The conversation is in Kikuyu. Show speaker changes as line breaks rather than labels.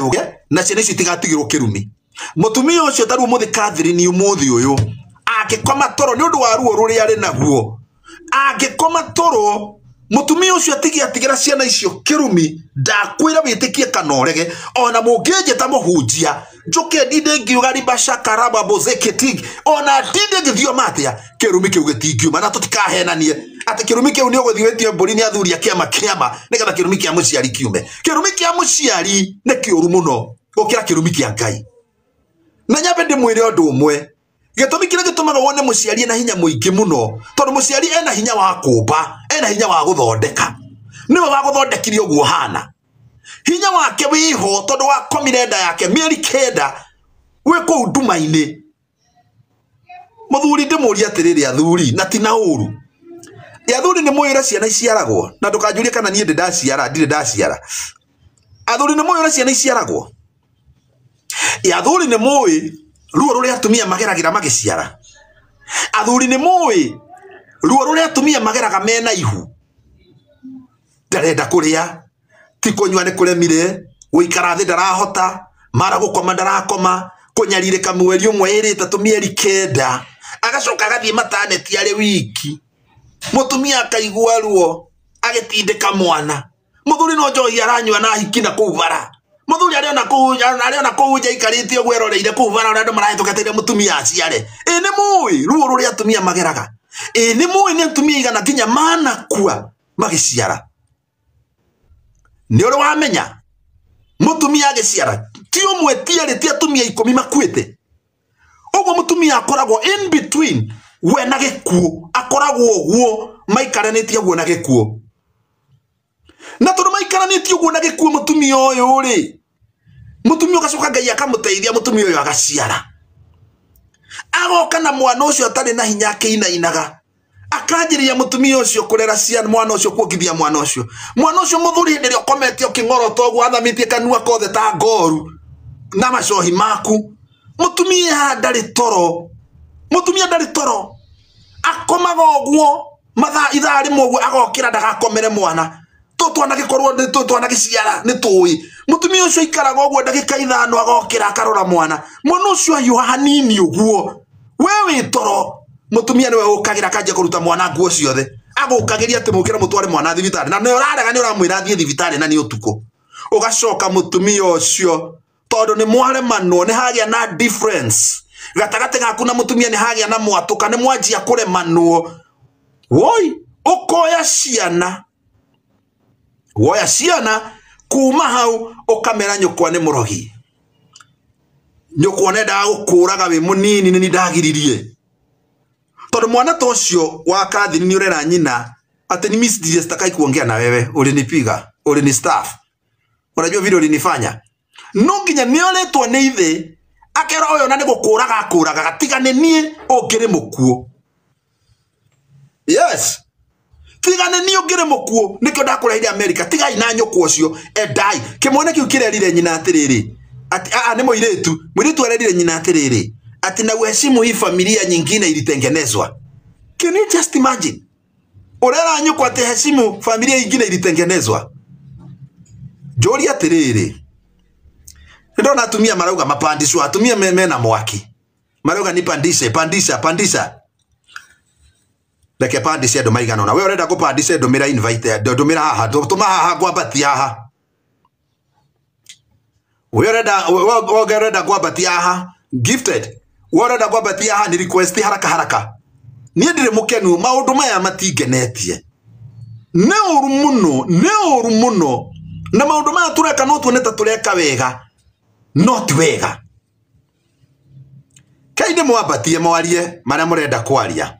Ũge na ciana icio itigatigĩrwo kĩrumi. Mũtumia ũcio ta rĩu mũthĩ Catherine ũmũthĩ ũyũ angĩkoma toro nĩ ũndũ wa ruo rũrĩa arĩ naguo, angĩkoma toro mũtumia ũcio atige atigĩra ciana icio kĩrumi, ndakwĩra wĩtĩkie kana ũrege, ona mũngĩnjĩta mũhunjia njũke ndinde ngiuga ribashakaraba bozeketig, ona ndinde ngĩthioma atĩa, kĩrumi kĩu gĩtingiuma. Na tũtikahenanie atĩ kĩrumi kĩu nĩ ũgũthiĩ wĩtie mbũri nĩ athuri a kĩama kĩama nĩgetha kĩrumi kĩa mũciari kiume. Kĩrumi kĩa mũciari nĩ kĩũru mũno gũkĩra kĩrumi kĩa Ngai. Na nyambe ndĩmwĩre ũndũ ũmwe, gĩtũmi kĩrĩa gĩtũmaga wone mũciari ena hinya mũingĩ mũno, tondũ mũciari ena hinya wa kũmba, ena hinya wa gũthondeka, nĩwe wa gũthondekire ũguo hana. Hinya wake wĩho tondũ wakomire nda yake mĩeri 9 wĩ kũu nduma-inĩ. Mũthuri ndĩmũrie atĩrĩrĩ, athuri, na ti na ũru, athuri nĩ mũĩ ũrĩa ciana iciaragwo, na ndũkanjũrie kana niĩ ndĩ ndaciara, ndirĩ ndaciara. Athuri nĩ mũĩ ũrĩa ciana iciaragwo. Athuri nĩ mũĩ ruo rũrĩa atumia mageragĩra magĩciara. Athuri nĩ mũĩ ruo rũrĩa atumia mageraga mena ihu, ndarenda kũrĩa, ti kũnyua nĩ kũremire, gũikara thĩ ndarahota, mara gũkoma ndarakoma, kũnyarirĩka mweri ũmwe, ĩrĩ, ĩtatũ, mĩeri 9, agacoka agathiĩ mataneti arĩ wiki. Mũtumia akaigua ruo agĩtindĩka mwana. Mũthuri no njohi aranyua na hiki na kũu bara. Mũthuri arĩ ona kũu, arĩ ona kũu nja aikarĩte ũguo eroreire kũu bara ũrĩa andũ marahĩtũkĩte mũtumia aciare. Ĩ nĩ mũĩ ruo rũrĩa atumia mageraga. Ĩ nĩ mũĩ nĩ atumia igana nginya manakua magĩciara. Nĩ ũrĩ wamenya mũtumia agĩciara ti ũmwe, ti erĩ, ti atumia 10 makuĩte. Ũguo mũtumia akoragwo in between we na gĩkuũ, akoragwo ũguo maikaranĩtie ũguo na gĩkuũ. Na tondũ maikaranĩtie ũguo na gĩkuũ mũtumia ũyũ rĩ, mũtumia ũgacoka Ngai akamũteithia, mũtumia ũyũ agaciara, agoka na mwana ũcio atarĩ na hinya akĩinainaga, akanjĩrĩria mũtumia ũcio kũrera ciana, mwana ũcio kuongithia mwana ũcio. Mwana ũcio mũthuri hĩndĩ ĩrĩa ũkomete ũkĩng'orota ũguo athamĩtie kanua kothe ta ngoru na macohi maku, mũtumia ndarĩ toro, mũtumia ndarĩ toro, akomaga ũguo mathaa ithaa rĩmwe ũguo agokĩra ndagakomere mwana. Tũtwanagĩkorwo nĩ tũtwanagĩciara nĩ tũĩ. Mũtumia ũcio aikaraga ũguo ndagĩka 5 agokĩra akarora mwana. Mwana ũcio ahiũha hanini ũguo, we wĩ toro, mũtumia nĩwe ũkagĩra akanjia kũruta mwana nguo ciothe, agũkagĩria atĩ mũkĩre mũtware mwana thibitarĩ, na nĩ ũrarega, nĩ ũramwĩra athiĩ thibitarĩ na nĩ ũtukũ. Ũgacoka mũtumia ũcio tondũ nĩ mwaremanwo, nĩ hagĩa na difference gatagatĩ gaku na mũtumia, nĩ hagĩa na mwatũka, nĩ mwanjia kũremanwo. Woi, ũkoya ciana, woya ciana kuma hau ũkamera nyũkwa nĩ mũrogi, nyũkwa nendaga gũkũraga wĩ mũnini, nĩ ndagiririe. Tondũ mwana ta ũcio wa Catherine nĩ ũrera nyina atĩ ni mimi sitakai kuongea na wewe, ulinipiga, ulini staff, unajua vile ulinifanya. No nginya nĩ oretwo nĩ ithe akera ũyũ na nĩ gũkũraga akũragaga, tiga nĩ niĩ ũngĩrĩ mũkuũ. Yes, tiga nĩ niĩ ũngĩrĩ mũkuũ, nĩkĩo ndakũreheire America. Tigai na nyũkwa ũcio, endai. Kĩmwana kĩu kĩrerire nyina atĩrĩrĩ, atĩ a nĩ mũirĩtu, mũirĩtu arerire nyina atĩrĩrĩ, atĩ na uheshimu hii familia nyingine ilitengenezwa. Can you just imagine? Ũrera nyũkwa atĩ heshimu familia nyingine ilitengenezwa. Njũria atĩrĩrĩ, nĩndona atumia marauga mapandishwa, atumia mena mwaki marauga ni pandishe, pandisha, pandisha. Reke pandishe andũ maigana ũna. We ũrenda kũpandisha, ndũmĩra invite, ndũmĩra haha, tũma haha, ngwambatia haha. We ũrenda, we ũrenda ngwambatia haha, gifted. We ũrenda ngwambatia haha, ni request haraka haraka. Niĩ ndirĩ mũkenu, maũndũ maya matingenetie. Nĩ ũru mũno, nĩ ũru mũno. Na maũndũ maya tũreka no tuone ta tũreka wega, no ti wega. Kai ndĩmwambatie mwarie marĩa mũrenda kwaria.